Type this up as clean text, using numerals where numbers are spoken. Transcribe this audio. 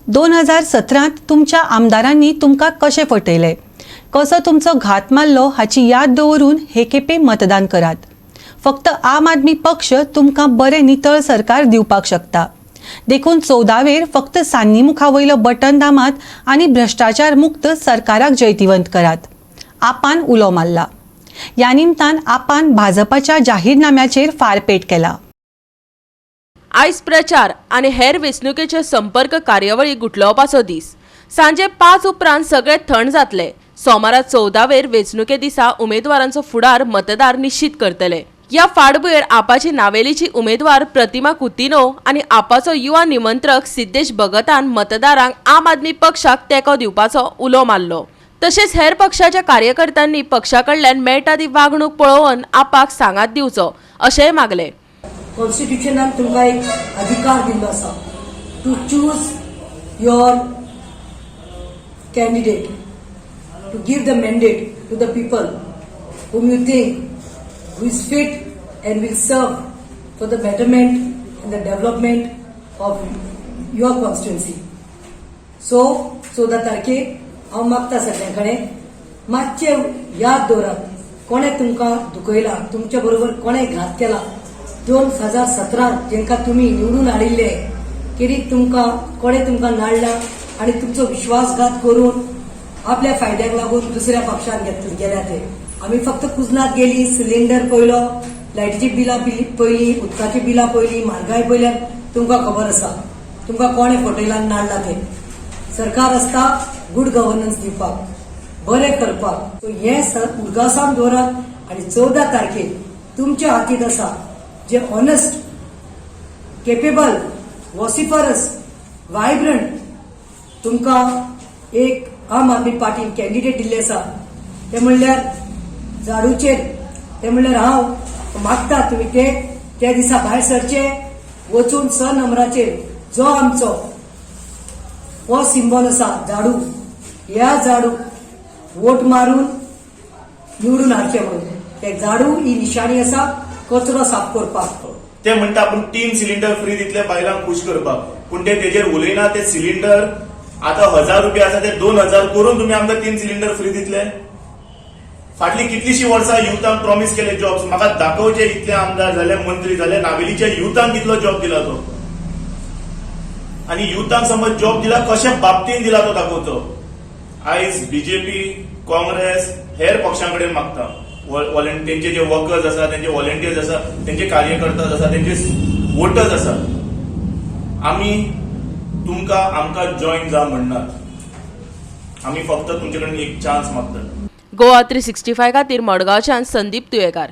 2017त तुमच्या आमदारांनी तुमकां कशें फटयलें, कसो तुमचो घात मारलो हाची याद दवरून हे खेपे मतदान करात. फक्त आम आदमी पक्ष तुमकां बरें नितळ सरकार दिवपाक शकता. देखून 14वेर फक्त सान्नी मुखा वयलो बटन दामात आनी भ्रश्टाचार मुक्त सरकाराक जैतिवंत करात, आपान उलो मारला. ह्या निमतान आपान भाजपाच्या जाहीरनाम्याचेर फारपेट केला. आयज प्रचार आनी हेर वेंचणुकेचे संपर्क कार्यावळी गुटलावपाचो दीस. सांजे 5 उपरांत सगळे थंड जातले. सोमारा 14वेर वेंचणुके दिसा उमेदवारांचो फुडार मतदार निश्चित करतले. ह्या फाटभुंयेर आपाची नावेलीची उमेदवार प्रतिमा कुतिनो आनी आपाचो युवा निमंत्रक सिद्धेश भगतान मतदारांक आम आदमी पक्षाक तेंको दिवपाचो उलो मारलो. तशेंच हेर पक्षाच्या कार्यकर्त्यांनी पक्षा कडल्यान मेळटा ती वागणूक पळोवन आपाक सांगात दिवचो अशेंय मागलें. कॉन्स्टिट्युशनान तुमकां एक अधिकार दिल्लो आसा to choose your candidate, to give the mandate to the people whom you think who is fit and will serve for the betterment and the development of your constituency. So 14 तारखेक हांव मागता सगळ्यां कडेन, मातशें याद दवरात कोणें तुमकां दुखयला, तुमच्या बरोबर कोणें घात केला. 2017 जेंका तुमी निवडून हाडिल्ले कितें तुमकां कोणें तुमकां नाडला आनी तुमचो विश्वासघात करून आपल्या फायद्याक लागून दुसऱ्या पक्षात गेल्या ते. आमी फक्त कुजनात गेली, सिलिंडर पळयलो, लायटीची बिलां पळयली, उदकाची बिलां पळयली, म्हारगाय पळयल्यार तुमकां खबर आसा तुमकां कोणें फटयला आनी नाडला ते. सरकार आसता गुड गव्हर्नन्स दिवपाक, बरें करपाक. सो हें उडगासान दवरात आनी 14 तारखेर तुमच्या हातीत आसा जे ऑनेस्ट, केपेबल, वॉसिफरस, वायब्रंट तुमकां एक आम आदमी पार्टीन कॅन्डिडेट दिल्ले आसा, ते म्हणल्यार झाडूचेर, ते म्हणल्यार हांव मागता तुमी ते त्या दिसा भायर सरचे, वचून 6 नंबराचेर जो आमचो हो सिंबॉल आसा झाडू, ह्या झाडू वोट मारून निवडून हाडचे म्हणून. ते झाडू ही निशाणी आसा कचरो साफ करपाक. ते म्हणटा आपूण 3 सिलिंडर फ्री दितले बायलांक खूश करपाक, पूण ते तेजेर उलयना. ते सिलिंडर आता 1000 रुपया आसा, ते 2000 करून तुमी आमकां 3 सिलिंडर फ्री दितले? फाटली कितलीशी वर्सां युथांक प्रॉमिस केले जॉब्स. म्हाका दाखोवचे, इतले आमदार जाले, मंत्री जाले, नावेलीच्या युथांक कितलो जॉब दिला तो आनी युथांक समज जॉब दिला, कशा बाबतीन दिला तो दाखोवचो. आयज बीजेपी, काँग्रेस, हेर पक्षां कडेन मागता, तेंचे जे वर्कर्स आसा, तेंचे व्हॉलेंटियर्स आसा, तेंचे कार्यकर्ता आसा, तेंचे वोटर्स आसा, आमी तुमकां आमकां जॉईन जा म्हणनात. आमी फक्त तुमचे कडेन एक चान्स मागतात. गोवा 365 खातीर मडगांवच्यान संदीप तुयेकार.